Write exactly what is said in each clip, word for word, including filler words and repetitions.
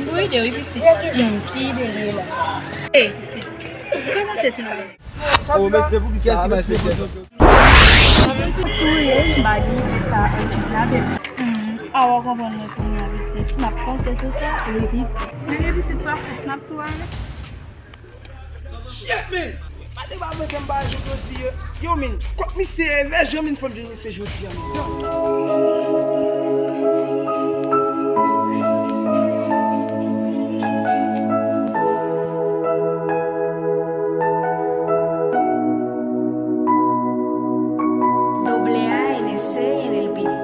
Bon ide wi pitit. Hmm, ki ide li ye la? Ey pitit, sa w panse si nou Oh, men se pou kisa? Kiyès ki malfektè? Mwen menm tou touye, m pa di sa anpil la, bebe. Hmm, a w konprann mwen kounye a pitit. M ap panse sou sa, wi pitit. Men pitit sa fèt, n ap tou ale. Shit, man! Maten pa mwen fè m pa jodi yo. Yo, man, kot misye ye? Vè jan min fanm jwenn misye jodi a, man. Doble A N C en el beat.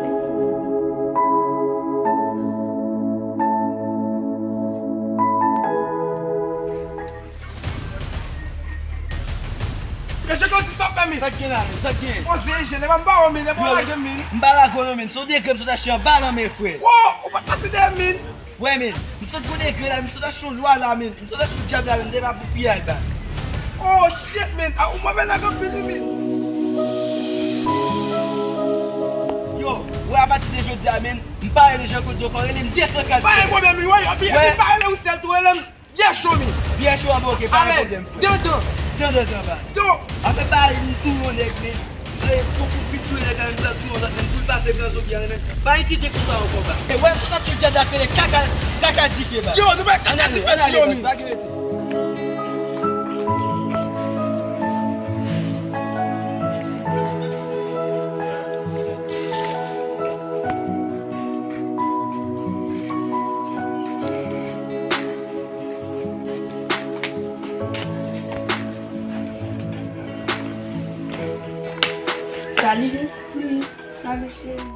Mesye Jodi, sa w fè, min? Sa k gen la, min? Sa k gen? Poze je, lè m pa wè w, min, lè m pa lage m, min. M pa lage w non, min. Se yon degre m sot achte anba lanmè, frè. Wo, ou pa t pase dèyè m, min. Wè, min. M sot gon degre la, min. M sot achte yon lwa la, min. M sot achte yon dyab la, min. M te pa pou piyay, ba. Oh, shit, min. A, ou move nèg anpil, wi, min. Yo, wè, apati de jodi a, min, m pa rele Jean Claude, yo pa rele m de san kat. Pa gen pwoblèm, wi, wè, anpil, anpil, pa rele ou sèl tou, rele m. Byen cho, min. Byen cho, a, bon, oke, pa gen pwoblèm, frè. Dandan. Dandan, dandan, ba. Yo. Apre ba, li tou yon nèg, men. Vle, pou, pou pit tou nèg la, men sa tou yon lòt, men tou l pase gran zonbi a, men. Pa enkyete konsa ankò, ba. E, wè, m sot achte dyab la fè kaka, kaka dife, ba. Yo, nou bay kaka dife, si yo, min. Pa gen rete. Salut, bestie. Salut, chérie.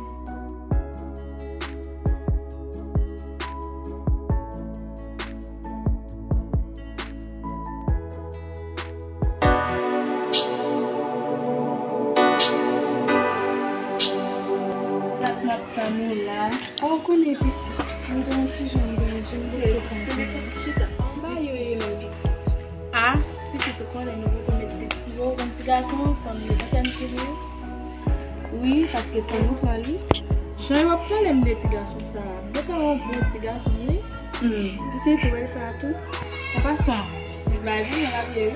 Sa k ap tann ou la? A, ou konnen pitit, mwen gen yon ti jan m gen, jan m gen kontan. Ba yo ye non pitit. A, pitit ou konnen nou poko met ti, nou poko konn ti gason an fanm yo, pa tèm sou li. Wi, paske fanm ou pran li. Jan yo ap pale m de ti gason sa a, m te ka yon bon ti gason, wi. Hmm, m santi tou wè sa tou. An pasan, bay pou mwen rapye wi.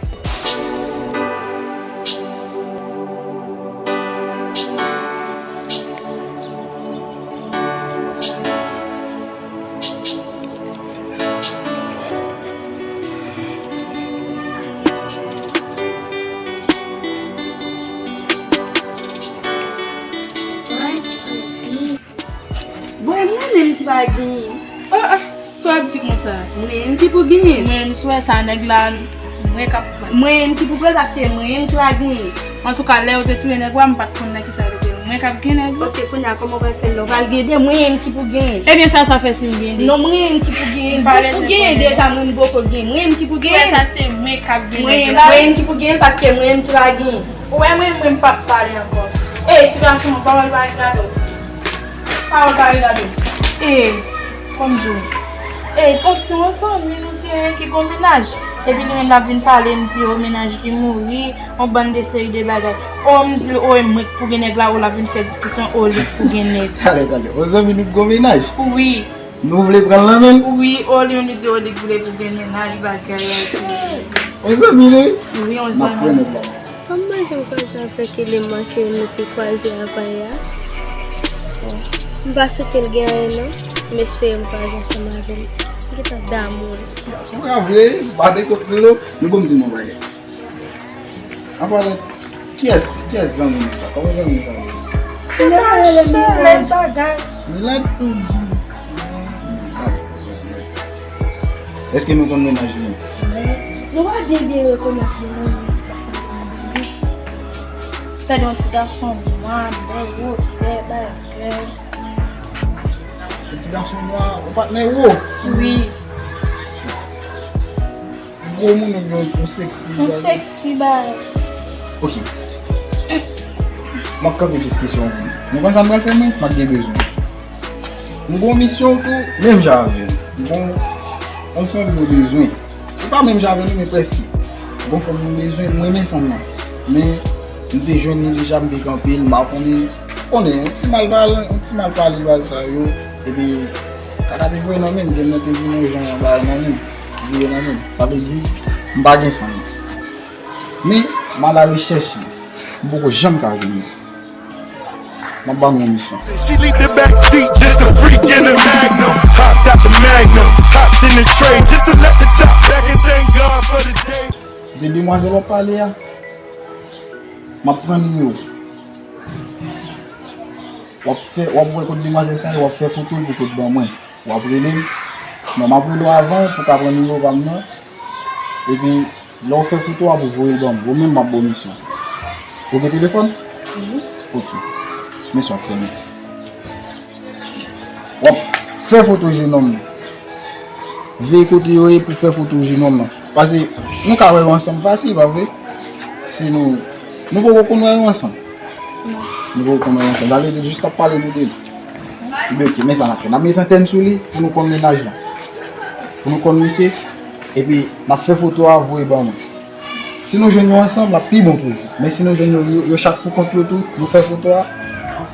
Bon, mwen menm ki pa genyen. Oh, oh, sa w ap di konsa? Mwen menm ki pou genyen. Mwen menm, si w wè sa nèg la, mwen k ap pran. Mwen menm ki pou pran l, paske mwen menm ki pa genyen. Antouka, lè yo te touye nèg la, m pa t konn nan kisa yo te touye l. Mwen k ap gen nèg la. Ok, kounye a, kòman w pral fè l la? W pral gen de, mwen menm ki pou genyen. Ebyen, sa sa fè si m gen de? Non, mwen menm ki pou genyen. Ou genyen deja, mwen menm poko genyen. Mwen menm ki pou genyen. Si w wè sa, se mwen k ap gen nèg la. Mwen menm ki pou genyen, paske mwen menm ki pa genyen. Ou wè mwen, mwen m p ap pale ankò. Ey, ti gason, pawòl pa regade w. Pawòl pa regade w. Ey, kòm di w. Ey, tanti, yon zanmi nou te gen ki gon mennaj. Epi li menm l ap vin pale m, di, o, mennaj li mouri, yon bann de seri de bagay. O, m di l, o, e mwen k pou gen nèg la, o, l ap vin fè diskisyon, o, li k pou gen nèg. Talè, talè. Yon zanmi nou k gon mennaj? Wi. Nou vle pran l nan men l? Wi, o, li menm li di, o, li vle pou gen mennaj, bagay la, epi. Yon zanmi nou, wi? Wi, yon zanmi. M ap pran nèg la. Kòm mwen janm kwaze avèk eleman ke nou te kwaze avan yè a, bon, m pa swete l gen anyen non, m espere m kwaze ansanm avè l. M gentan damou l. Gason a vre, m pa de kont li non. Men bon, m di nou yon bagay. An palan, kiyès, kiyès zanmi nou sa? Kòman zanmi nou sa ye? Milad, Milad. Milad? Mhm. Milad. Èske nou konn mennaj li? Nou pa byen byen rekonèt li non, men. Tande yon ti gason nwa, bèl wotè, bagay. Yon ti gason nwa, yon patnè wo? Wi. Gwo moun ou byen yon seksi bagay? Yon seksi bagay. Ok. M ap kanpe diskisyon an. Nou konn sa m pral fè mwen? M ap gen bezwen. M gon misyon tou, menm jan avè l. M gon yon fanm mwen bezwen. Se pa menm jan avè nou, men prèske. M gon fanm mwen bezwen, m renmen fanm nan. Men, m te jwenn li deja, m te kanpe l, m pa konnen Konnen, yon ti mal pale, yon ti mal pale baz sa yo, epi kaka te voye nan men m, gen nan te vin yon jan bagay nan men m, vire nan men m. Sa vle di, m pa gen fanm. Men, m a la rechèch li, m poko janm ka jwenn li. M ap ba nou yon misyon. She leave the back seat, just a freak in the Magnum. Hopped out the Magnum, hopped in the tray, just to let the top back and thank God for the day. De demwazèl w ap pale a, m ap pran nimewo. W ap fè, w ap wè kot demwazèl sa ye, w ap fè foto l pou kote ban mwen. W ap rele m. Non, m ap rele w avan pou w ka pran nimewo pa m nan. Epi, lè w fè foto a pou voye l ban m, ou menm m ap ba w misyon. Ou gen telefòn? Wi. Ok. Men sa w ap fè men. W ap fè foto jenòm nan. Veye kote yo ye pou fè foto jenòm nan. Paske nou ka wè yo ansanm fasil, pa vre? Si nou, nou poko konn wè yo ansanm. Non. Nou poko konn wè yo ansanm. Sa vle di jis n ap pale nou de li. Ebyen, ok, men sa n ap fè. N ap met antèn sou li pou nou konn mennaj lan. Pou nou konn misye. Epi, n ap fè foto a, voye ban mwen. Si nou jwenn yo ansanm, l ap pi bon toujou. Men si nou jwenn yo, yo, yo chak pou kont yo tou, nou fè foto a,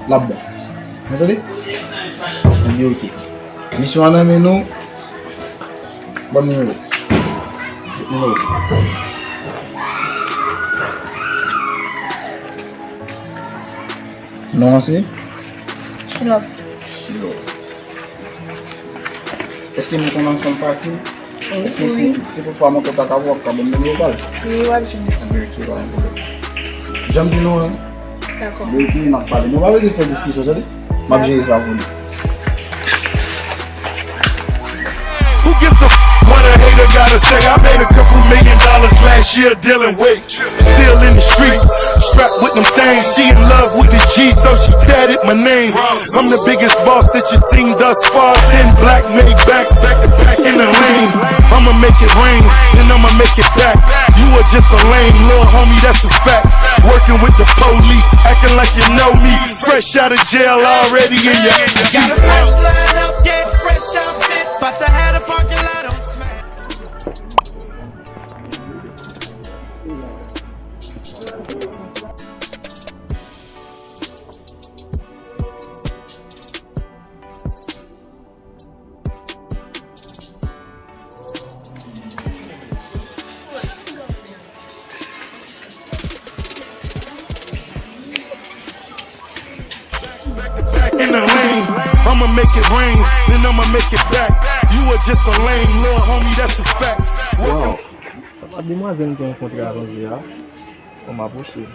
l ap bon. Nou tande? Ebyen, ok. Misyon an nan men nou. Ban m nimewo. Nimewo. Non an se? Chilòf. Chilòf. Èske nou konn ansanm fasil? Wi. Èske si, wi, si toutfwa mwen kontak avè w, w ap ka ban m nimewo pa l? Wi, w ap jwenn li. Ebyen, ok, pa gen pwoblèm. Jan m di nou an, dakò, rete, n ap pale. Nou pa bezwen fè diskisyon, tande? M ap jere sa pou nou. Who gives a f- what a hater gotta say? I made a couple million dollars last year dealing weight. Still in the streets, strapped with them things. She in love with the G, so she tatted my name. I'm the biggest boss that you seen thus far. Ten black Maybachs back to back in the lane. I'ma make it rain, then I'ma make it back. You are just a lame little homie, that's a fact. Working with the police, acting like you know me. Fresh out of jail, already in your. Got a fresh line up, yeah, fresh outfit. About to have the parking lot on smack. In the lane, I'ma make it rain, then I'ma make it back. You are just a lame little homie, that's a fact. Wow. Sa pa demwazèl m te rankontre avan jwe a. Bon, m apwoche.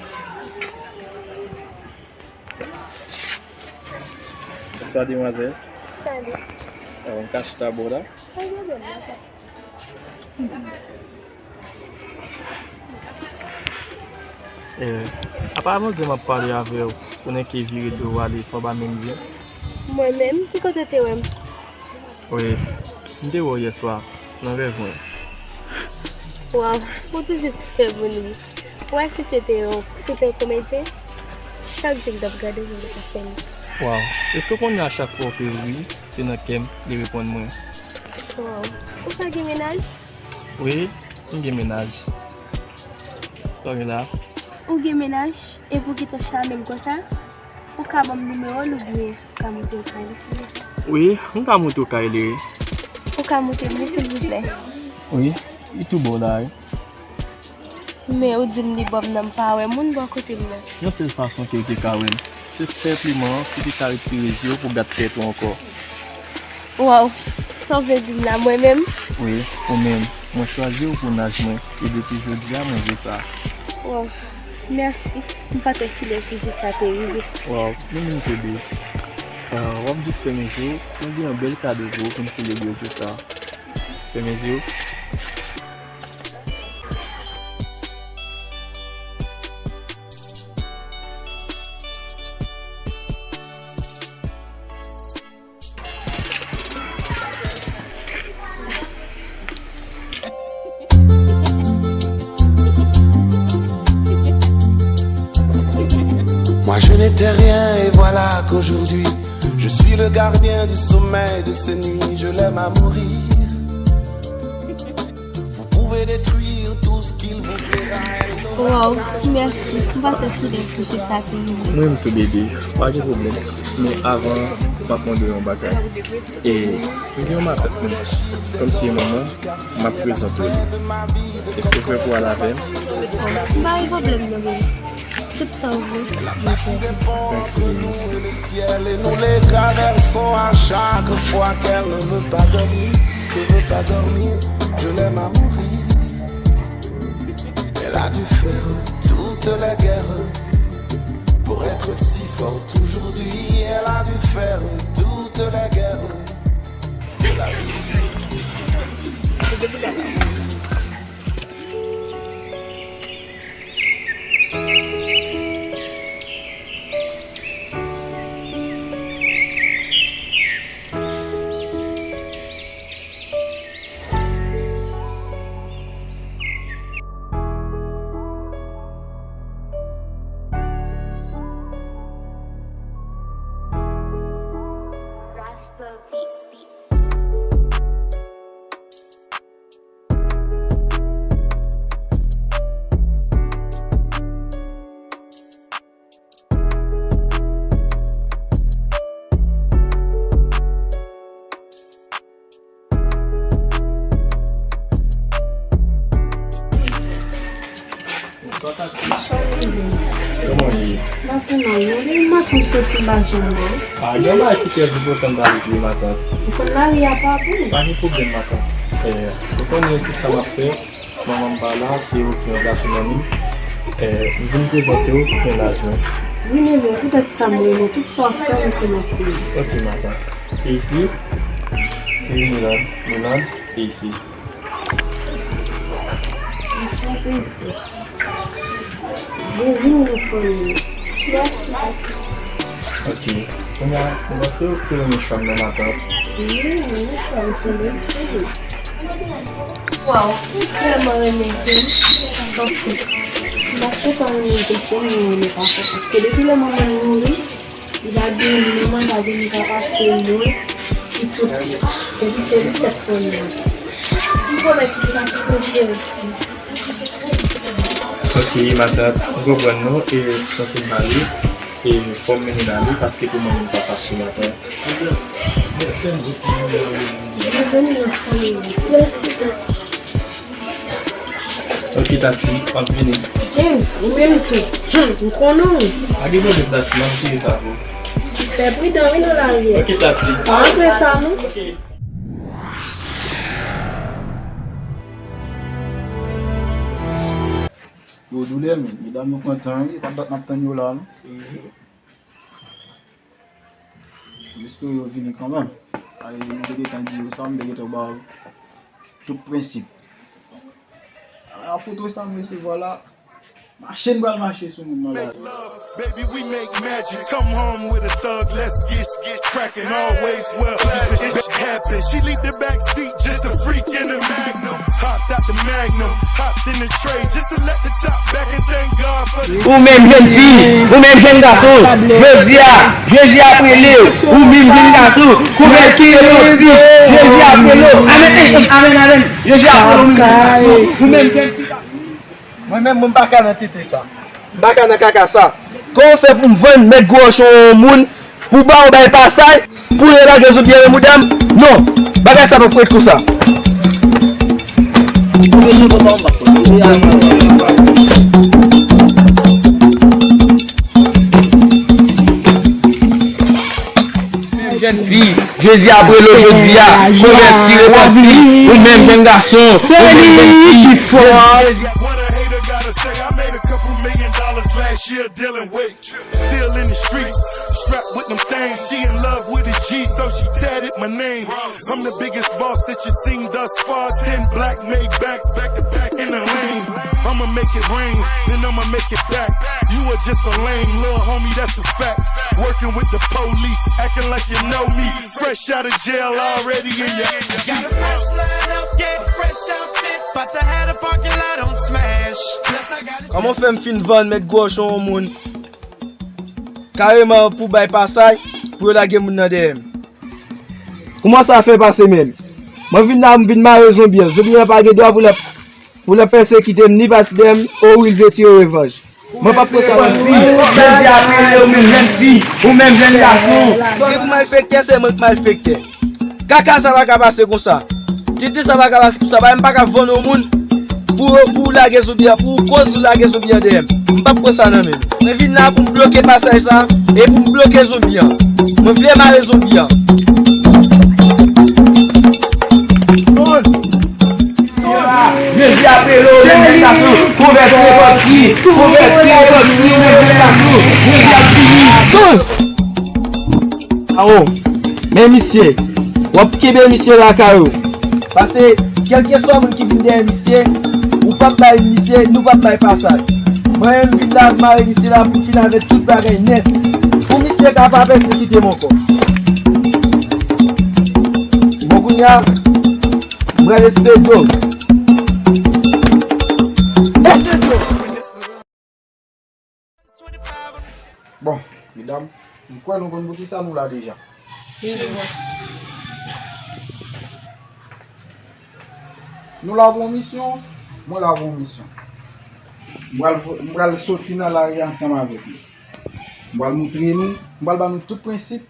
Bonswa, demwazèl. Salut. Bon, m ka chita bò w la? Pa gen pwoblèm, dakò. Eh, apa m di m ap pale avè w, ou nèk vire do w ale san w pa menm di m? Mwen menm? Ki kote w te wè m? Wi, m te wè w yèswa, nan rèv mwen. Waw, ou toujou sipè pou nou. Ou wè si se te yon sipè komedyen, chak jou m t ap gade w nan kafè m. Waw, èske w konnen a chak fwa w fè wi, se nan kè m li reponn mwen? Waw, ou pa gen mennaj? Wi, m gen mennaj. Sa w gen la? Ou gen mennaj? Epi w gentan chame m konsa? Ou ka ban m nimewo l oubyen ou ka monte w kay li silvouplè? Wi, m ka monte w kay li wi. Ou ka monte m li silvouplè? Wi, li tou bò w la wi. Men ou di m li bò m nan, m pa wè moun bò kote m nan. Yon sèl fason ke w te ka wè m, se senpleman si w te ka retire je w pou w gad tèt ou ankò. Waw, sa w vle di m la, mwen menm? Wi, ou menm. Mwen chwazi w pou naj mwen, e depi jodi a, mwen vle sa. Waw, mèsi. M pa t wè kilè jou sa te rive. Waw, nou menm tou de. Ah, w ap jis fèmen je w, mwen gen yon bèl kado pou ou pou n selebre jou sa. Fèmen je w. Moi je n'étais rien et voilà qu'aujourd'hui je suis le gardien du sommeil de ces nuits, je l'aime à mourir. Vous pouvez Waw, mèsi. M pa t wè soulye kouche sa te vini. Mwen menm tou, bebe. Pa gen pwoblèm. Men avan, m ap mande w yon bagay. E, m gen yon matant mwen. Kòmsi e manman, m ap prezante w li. Èske w prè pou w al avè m? M pa gen pwoblèm non, bebe. Tout sa w vle. Mèsi, bebe. Le ciel et nous les traversons à chaque fois qu'elle ne veut pas dormir, ne veut pas dormir. Je l'aime à mourir. Elle a dû faire toutes les guerres pour être si forte aujourd'hui. Elle a dû faire toutes les guerres. Bonswa, Tati. Kòman w ye? M pa fè mal non, depi maten m soti m pa janm wè w. A, gen yon bagay ki trè enpòtan m ta regle, matant. Ou konn lari a pa pou ou. Pa gen pwoblèm, matant. Eh, ou konnen tout sa m ap fè. Manman m pa la, se ou ki yon gason nan men m. Eh, m vin prezante w mennaj mwen. Wi, nenè, poutèt sa m renmen w, tout sa w ap fè, m konnen w konnen. Ok, matant. E isi, se Milan. Milan, e isi. Bonjou, fanmi. Mèsi. Ok. Kounye a, mwen panse ou te renmen chanm nan, matant. Wi, mwen renmen chanm, chanm nan. Waw, ou vrèman renmen James. Anfen, m pa t sot renmen James, mwen renmen papa. Paske depi lè manman l mouri, li pa gen manman, pa gen moun ka pase mwen, ki tout. Epi se li tèt fanmi an. M pwomèt ou sa pou ou, cheri. Ok, matant, m konprann nou, e, tankou m pale, e, fò m mennen l ale, paske pou mwen menm pa fasil, matant. Mezanmi, nan fanmi an. Mèsi, Tati. Ok, Tati, m ap vini. James, ou menm tou. Hum, m konnen w. Pa gen pwoblèm, Tati, m ap jere sa pou ou. Fè pridan, wi, nan lari a. Ok, Tati. Pa antre ta, non. Ok. Yo, doulè, men. Medam yo kontan, wi. Pa dat n ap tann yo la, non. M espere yo vini kanmenm. Ay, m te gentan di yo sa, m te gentan ba yo tout prensip. A, foto sa m resevwa la, mache n pral mache sou moun nan la. Baby, we make magic. Come home with a thug, let's get, get crackin'. Always well, it happen. She leave the back seat, just a freak in the Magnum. Hopped out the Magnum, hopped in the tray, just to let the top back and thank God for the Ou menm jèn fi, ou menm jèn gason, jodi a, Jezi ap rele w, ou menm jèn gason, konvèti rele w, Jezi ap rele w. Amèn, amèn, amèn, amèn. Jezi ap rele w, ou menm jèn gason, ou menm jèn fi. Mwen menm, mwen pa ka nan tete sa. M pa ka nan kaka sa. Kòman w fè pou m vann mèt gwo wòch yon moun, pou ba w bay pasay, pou yo lage zot byen nan mouda m? Non, bagay sa p ap ret konsa. Ou bezwen kontan, m p ap kontan. Menm jèn fi, Jezi ap rele w jodi a, konvèti, repanti, ou menm jèn gason, ou menm jèn fi. Se li ki fòs. What a hater gotta say, I made a couple million dollars last year dealing weight. Still in the streets, strapped with them things. She in love with a G, so she tatted my name. I'm the biggest boss that you seen thus far. Ten black Maybachs back to back in the lane. I'ma make it rain, then I'ma make it back. You are just a lame little homie, that's a fact. Working with the police, acting like you know me. Fresh out of jail already in your Got a fresh line up, yeah, fresh outfit. About to have the parking lot on smash. Plus I got a Kòman fè m fin vann mèt gwo wòch yon moun? Kareman pou bay pasay, pou yo lage moun nan dèyè m. Kòman sa fè pase menm? Mwen vin la, m vin mare zonbi an. Zonbi an pa gen dwa pou l ap Pou l ap pèsekite m ni pati dèyè m, o wi, l vle tire revanj. Mwen p ap pran sa nan men l. Jezi apele w menm jèn fi, ou menm jèn gason. Si gen pou malfektè, se mwen k malfektè. Kaka sa pa ka pase konsa. Tenten sa pa ka pase konsa. Bagay m pa ka vann yon moun pou, pou lage zonbi an, pou koz ou lage zonbi an dèyè m. M p ap pran sa nan men nou. Mwen vin la pou m bloke pasaj sa e pou m bloke zonbi an. Mwen vle mare zonbi an. Jezi apele w, menm jèn gason, konvèti nenpòt ki, konvèti nenpòt ki, ou menm jèn gason, Jezi ap vini. Awo, men misye, w ap kenbe misye lakay ou. Paske, kèlkeswa moun ki vin dèyè misye, ou p ap bay misye, nou p ap bay pasaj. Mwen menm vin la mare misye la pou fini avèk tout bagay nèt. Pou misye ka pa pèsekite m ankò. Bon, kounye a, m pral estedyo. Estedyo. Bon, medam, m kwè nou konn poukisa nou la deja. Nou la pou yon misyon, mwen la pou yon misyon. M pral, m pral soti nan lari ansanm avèk nou. M pral moutre nou, m pral ba nou tout prensip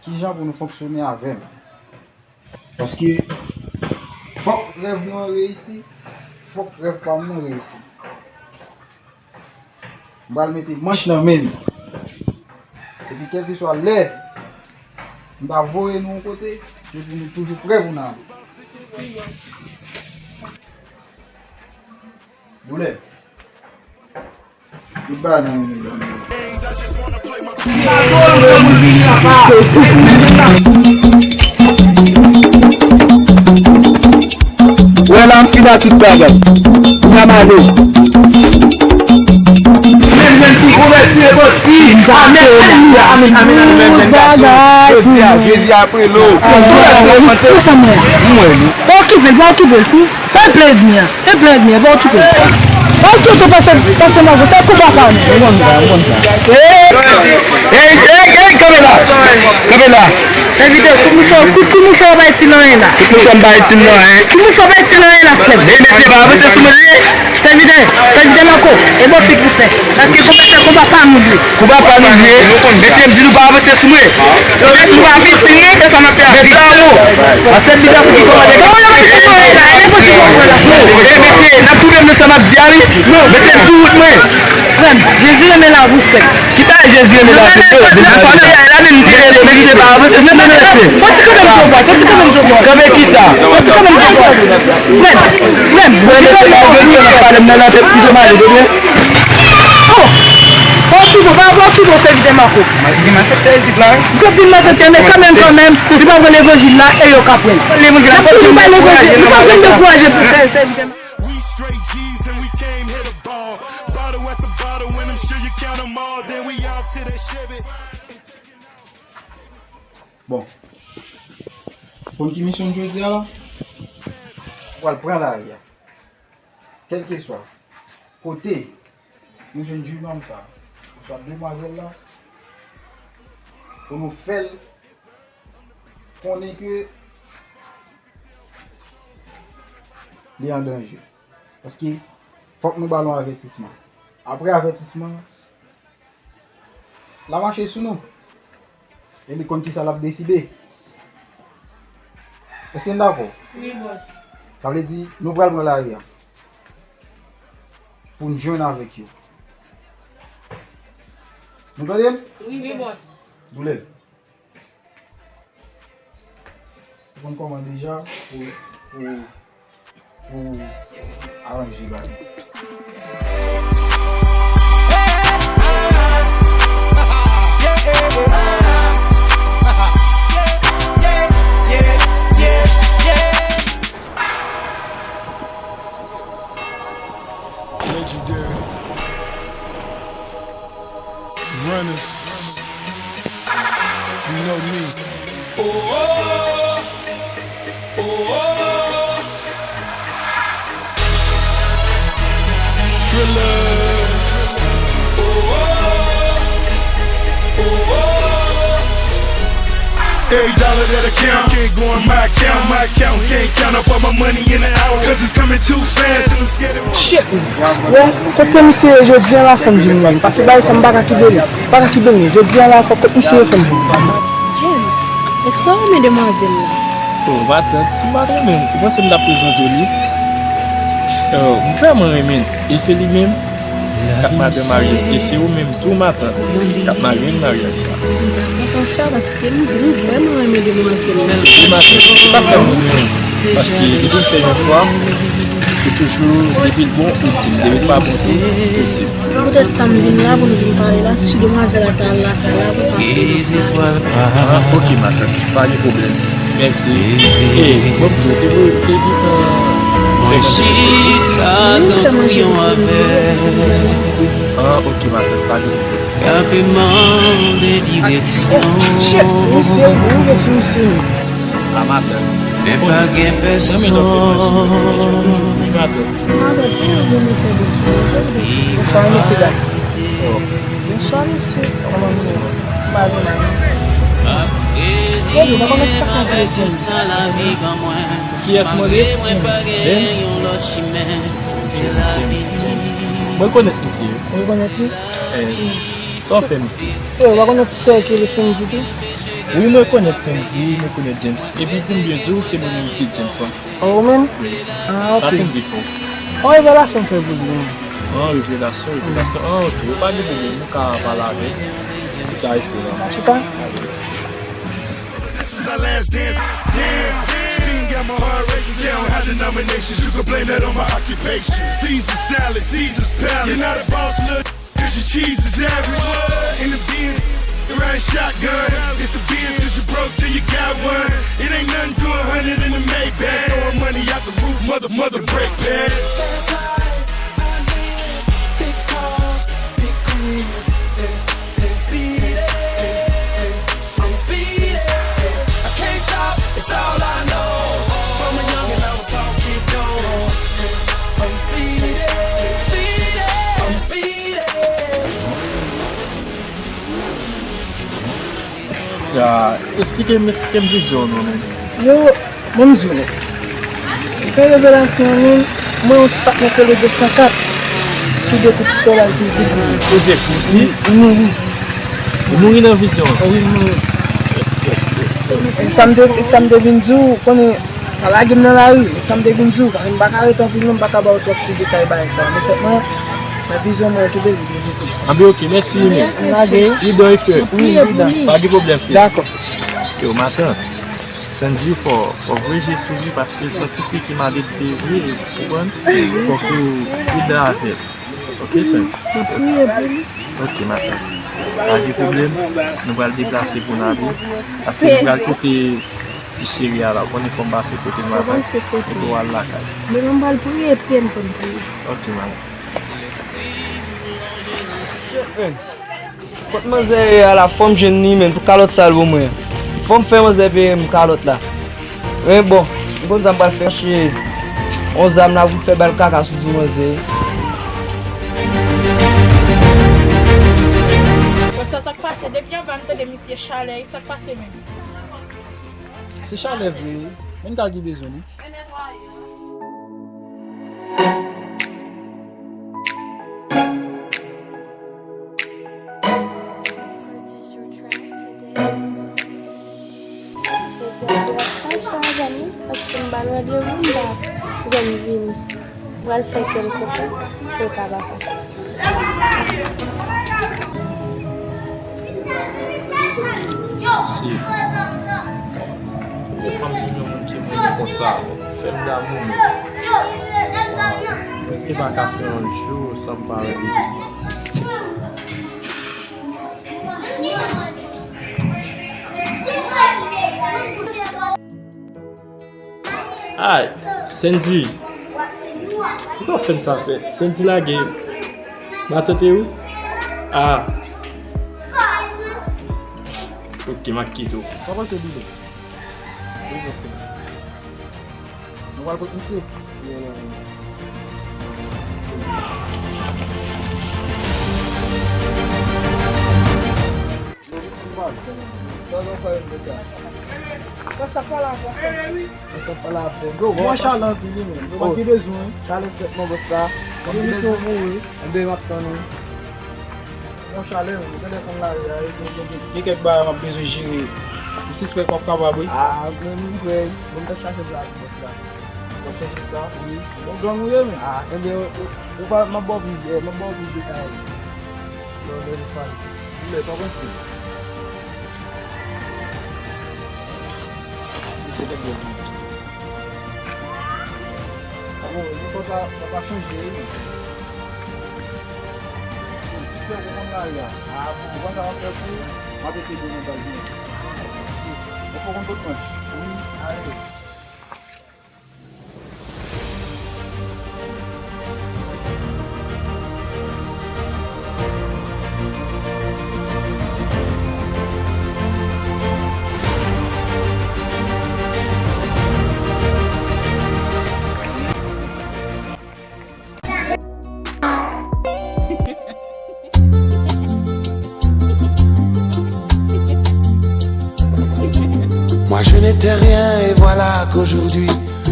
kijan pou nou fonksyone avè m. Paske fòk rèv nou an reyisi, fòk rèv pa m nan reyisi. M pral mete manch nan men nou. Epi kèlkeswa lè m ta voye nou yon kote, se pou nou toujou prè pou n ale. Doulè. Tout bagay nan men nou. Wè la, m fini ak tout bagay. N a male. Menm jèn fi konvèti nenpòt ki. Amèn, alelouya, amèn, amèn, amèn, menm jèn gason. Jodi a, Jezi apele w. Sou lè ti enfante. M wè li. Pa okipe l, pa okipe l, sis. Sa l plede ni an. E plede ni an, pa okipe l. Pa okipe l, pase, pase nan sa konba pa nou. M konn sa, m konn sa. Ey, ey, ey, ey, kanpe la. Kanpe la. Sèvitè, kout mouchwa, kout, kout mouchwa w bay ti nan anyen la. Kout mouchwa m bay ti nan anyen. Kout mouchwa w bay ti nan anyen la, frè m. Ey, mesye, pa avanse sou mwen, ey. Sèvitè, sèvitè Mako, e bò ti kout tè. Paske konba sa, konba pa nou vle. Konba pa nou vle. Mesye, m di nou pa avanse sou mwen. Yo di nou pa viktim, se sa n ap fè. Mèt la ou. Pastè Bida se ki kòmande. Kòman yo mete sou mwen la? E bò ti kout tè la. E mesye, n ap tounen nan sa m ap di a wi. Mesye, m sou wout mwen. Frè m, Jezi renmen lavi w, frè m. Ki bagay Jezi renmen lavi m? Nan sa m te la, la menm te rele, mesye, pa avanse sou mwen, mesye. Fò ti kanpe m sou bò, fò ti kanpe m sou bò. Kanpe kisa? Fò ti kanpe m sou bò. Frè m, frè m. Mwen, mesye, pa ouvè l, fè m ap pale m nan lantè, pito m ale, tande? Oh! Pa okipe w, pa, pa okipe w, sèvitè Mako. Gen malfektè isit la, wi. Gen anpil malfektè, men kanmenm, kanmenm, si pa gen levanjil la, e yo k ap pran l. Levanjil la, n ap toujou bay levanjil, nou pa janm dekouraje pou sè-, sèvitè Mako. We straight G's and we came here to ball. Bottle after bottle, and I'm sure you count 'em all. Then we off to the shibit. Bon. Konn ki misyon n jodi a la? Ou pral pran lari a. Kèlkeswa kote nou jwenn jenòm sa, oswa demwazèl la, pou nou fè l konnen ke li an danje. Paske fòk nou ba l yon avètisman. Apre avètisman, l a mache sou nou. E li konn kisa l ap deside. Èske n dakò? Wi, bòs. Sa vle di, nou pral pran lari a pou n jwenn avèk yo. Nou tande m? Wi, bòs. Doulè. Ou konn kòman deja pou, pou, pou aranje bagay. Legendary. Runners. You know me. Oh, oh, oh, oh. Thriller. Oh, oh, oh, oh. Hey, Don That account can't go on my account. My account can't count up all my money in an hour. 'Cause it's coming too fast and I'm scared it won't. Shit. Wè, kote misye ye jodi a la, fanm di m menm. Paske bagay sa m pa ka kenbe li. M pa ka kenbe li. Jodi a la, fòk kote misye ye, fanm di m. James, èske w renmen demwazèl la? Oh, matant, si m pa t renmen, ou panse m t ap prezante w li? Oh, m vrèman renmen l. E se li menm k ap madan marye l. E se ou menm tou, matant, k ap marye l maryaj sa. M ta kontan sa, paske m, m vrèman renmen demwazèl la. Mèsi, matant. Ou pa fè moun menm. Paske depi l fè yon chwa, ou toujou, depi l bon, ou di l. Depi l pa bon tou, ou di l. Poutèt sa m vin la, pou m vin pale la, si demwazèl la ta al lakay la, pou pa fè yon chwa. Ah, ok, matant. Pa gen pwoblèm. Mèsi. E, bon, m di w, te vle, te di, euh, fè manje pou sou li. Ah, ok, matant, pa gen pwoblèm. Shit, misye, m rive sou misye. Ah, matant. Mwen menm nan fè manje. Wi, matant. Matant, pou yon moun fè de ti manje. Sa, mesye, gade. Oh. Bonswa, mesye. Kòman nou ye? M pa gen mal. Frè, ou pa konn ti papa vye James. Kiyès mwen ye? James. James. James, James, James. Mwen rekonèt misye. Ou rekonèt li? Eh, sa w fè misye? Frè, ou pa konn yon ti sè ki rele Sendy tou? Wi, mwen rekonèt Sendy, mwen rekonèt James. Epi pou m byen di w, se mwen menm ki James lan. Oh, ou menm? Wi. Ah, ok. Sa Sendy fè w? Yon revelasyon m fè pou li, wi. Ah, revelasyon, revelasyon. Ah, ok. Ou pa gen pwoblèm, ou ka pale avè l. Ou ka rete la. Chita. This was our last dance. Damn. Fiend got my heart racing. Count high denominations. You can blame that on my occupation. Caesar salad, Caesar's palace. You're not a boss, look. 'Cause your cheese is average. In the Benz, you ride shotgun. It's a Benz 'cause you broke till you got one. It ain't nothing to a hundred in the Maybach. Throwing money out the roof, mother, mother, break bad. Fast life, I live. Big cars, big cribs, yeah, yeah, speed it. I'm speeding, I can't stop, it's all I know. From a youngin', I was taught, keep going. I'm speeding, speeding, I'm speeding. Ya, esplike m, esplike m vizyon w non, men. Yo, Bon, m di w, m fè revelasyon an, men mwen yon ti patnè k rele de san kat ki gen kout sòl al fizik. Koze fouti? Li mouri. Li mouri nan vizyon an? Wi, li mouri. E sa m te, e sa m te vin di w, konnen, pa lage m nan lari, e sa m te vin di w, paske m pa ka rete anpil non, m pa ka ba w twòp ti detay bagay sa, men sèlman, nan vizyon mwen, kenbe li, vizite. Anben, ok, mèsi, men. M lage. Li dan, frè. Wi, li dan. Pa gen pwoblèm, frè. Dakò. Yo, matant. Sendy, fò, fò voye je sou li paske l santi fi ki malelve vre, ou konprann? Fòk ou pridan avè l. Ok, Sendy? Mwen priye pou li. Ok, matant. Pa gen pwoblèm. Nou pral deplase pou n ale. Paske nou pral kite ti cheri a la. Ou konnen fò m pase kote nou avè l. Epi w al lakay. Men mwen pral priye, priye m pou m priye. Ok, matant. Kot manzè ye a la, fò m jwenn li, men pou kalòt sa l ban mwen an. Fò m fè manzè peye m kalòt la. Men bon, m konn sa m pral fè, mache yon zam la pou fè bal kaka sou do manzè. Pastè, sa k pase? Depi anvan m tande misye chalè, sa k pase menm? Se chalè vre, wi. Men ka gen bezwen li. Sa sa zanmi, paske m ba l randevou, m pa janm vini. M pral fè kè l kontan pou l ka vakanse. Si. Ou fanm di yon moun ki renmen konsa, fè m damou, men. Èske pa ka fè yon jou san m pa wè li? Ay, Sendy. Poukò w fè m sa, Sen-, Sendy lage matante ou? Ah. Ok, m ap kite w. Sa pase, Billy? Wi, mèsi. Nou pral kot misye? Non, non, non. Ti mal. Sa nou fè yon konsa? Bòs la pale avè w, frè. Bòs la pale avè w. Bro, mwen chale anpil wi, men. Mwen pa gen bezwen. Chale sèt mwen, bòs la. Gen misyon pou ou wi. Enben, m ap tann ou. Mwen chale, men. Mwen genlè konn lari a, wi. Gen, gen, gen, gen kèk bagay m ap bezwen jere. M sispèk w ap kapab, wi. Ah, men m prè. Bon, m t ap chache sa ak bòs la. W ap chache sa? Wi. Bon, gang ou ye, men? Ah, enben, ou, ou, ou pa, m ap ba w plis, eh, m ap ba w plis detay. Lè, lè nou pale. Lè, sa w panse? Misye te byen. Ah bon, nou fò ta, fò ta chanje, wi, men. Bon, sispèk ou konn lari a. Ah bon, ou konn sa w ap fè pou ou? M ap ete gwo nan baz mwen. Èske w konn kot manch? Wi, ale. Moi je n'étais rien et voilà qu'aujourd'hui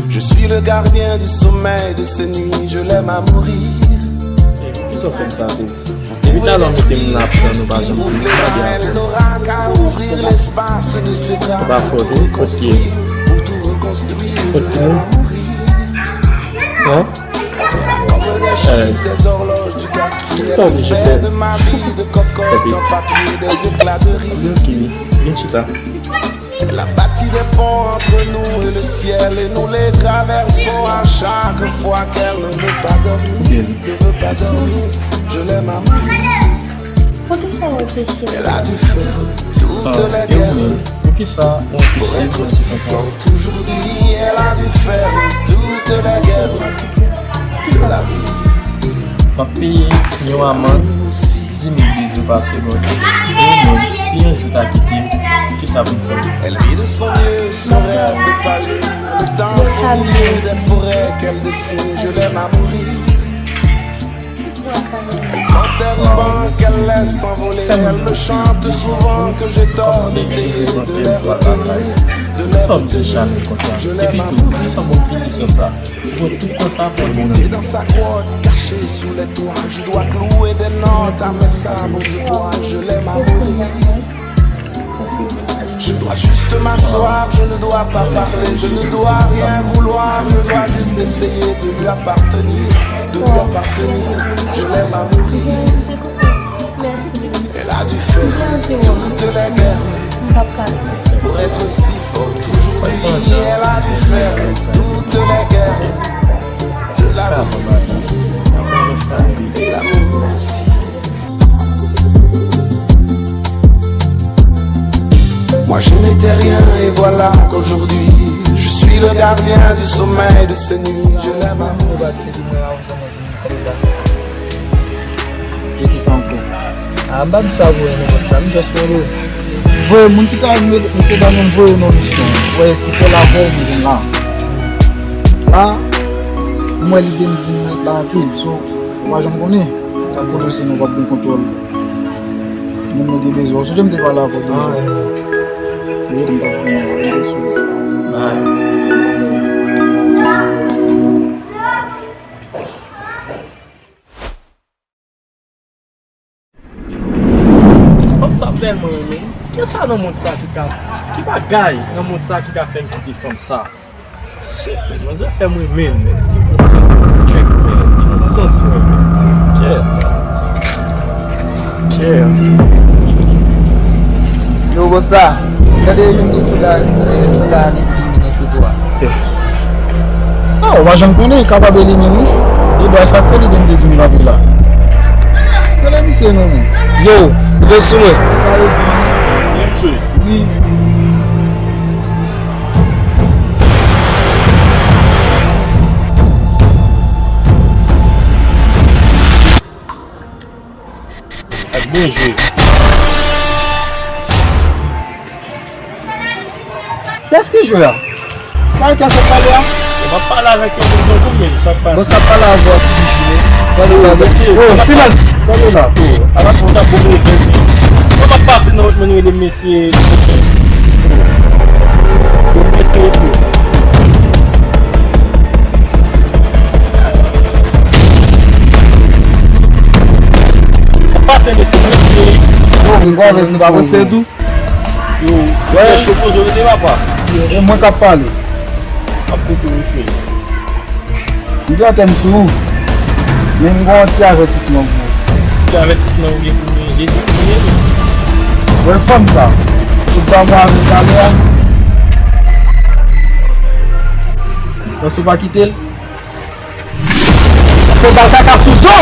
je suis le gardien du sommeil de ces nuits, je l'aime à mourir. Poukisa w fè m sa tou? Depi talè w mete m la pou nou pa janm fini pale avè m. Ou pa fè w tou, kot ki ye? Kot ki ye? Hein? Hey. Sa w oblije fè? Tanpri. Vin chita. Elle a bâti des ponts entre nous et le ciel et nous les traversons à chaque fois qu'elle ne veut pas dormir, ne veut pas dormir. Je l'aime à mourir. Poukisa w anpeche m? Elle a dû faire toutes les guerres. Poukisa w anpeche m? Pour être si forte aujourd'hui, elle a dû faire toutes les guerres de la vie. M ap peye yon amann di mil peso pa segond. Pou mwen, si yon jou ta kite m, kisa pou m fè? Elle vit de son mieux son rêve de palais. Le danse au milieu des forêts qu'elle dessine. Je l'aime à mourir. Elle porte des rubans qu'elle laisse s'envoler. Elle me chante souvent que j'ai tort d'essayer de les retenir, de les retenir. Je l'aime à mourir. Monter dans sa grotte, caché sous les toits, je dois clouer des notes à mes sabres de bois. Je l'aime à mourir. Je dois juste m'asseoir, je ne dois pas parler, je ne dois rien vouloir, je dois juste essayer de lui appartenir, de lui appartenir. Je l'aime à mourir. Mèsi. Elle a dû faire toutes les guerres pour être si forte aujourd'hui. Elle a dû faire toutes les guerres de la vie et l'amour aussi. Moi je n'étais rien et voilà qu'aujourd'hui je suis le gardien du sommeil de ces nuits. Je l'aime à mourir. E kisa ankò? Ah, m pa di sa vre non, bòs la, m just pale. Voye moun ki ta met mesye Daniel voye nan misyon. Wè, si se la vre, m vin la. La, m wè lide m di m met la anpil. So, ou pa janm konnen. Sa k pote w si nou p ap gen kontwòl. Moun nou gen bezwen. Ou sonje m te pale avè w deja. Wi, m t ap vini, m te sou. Fanm sa m tèlman renmen. Kisa nan mond sa ki ka, ki bagay nan mond sa ki ka fè m kite fanm sa? Shit, man, manzè fè m renmen l, man. Trick, man. Li nan sans mwen, man. Yeah. Yeah. Yo, bòs la, gade youn nan sila, eh, sila ane ki vini sou tou a. Ok. Ah, ou pa janm konnen, kapab elimine wi. E bòy sa k fè li vin te di m kanpe la. Tande misye non, men. Yo, ou te sou mwen. Wi. Ak bon jwe. Kiyès ki jwe a? Sa kiyès ap pale a? Yo, m ap pale avèk yo, men, men, men, sa k pase? Bon, sa k pale avè w ki jwe. Tande la, mesye, oh, silans! Tande la. Oh, ala ti sa bon, men, men, men. Sa k ap pase nan lòt men, rele mesye. Yo, Yon gwo avètisman pou ou. Yo, yo, yo poze w rete, papa. E mwen k ap pale. Ap koute w, mesye. M gen antèn sou ou. Men m gen yon ti avètisman pou ou. Ki avètisman ou gen pou mwen? Jezi Kris, jezi. Wè fanm sa. Sou ban mwen avèk talè a. Nan sou pa kite l. Fè bal kaka sou zo.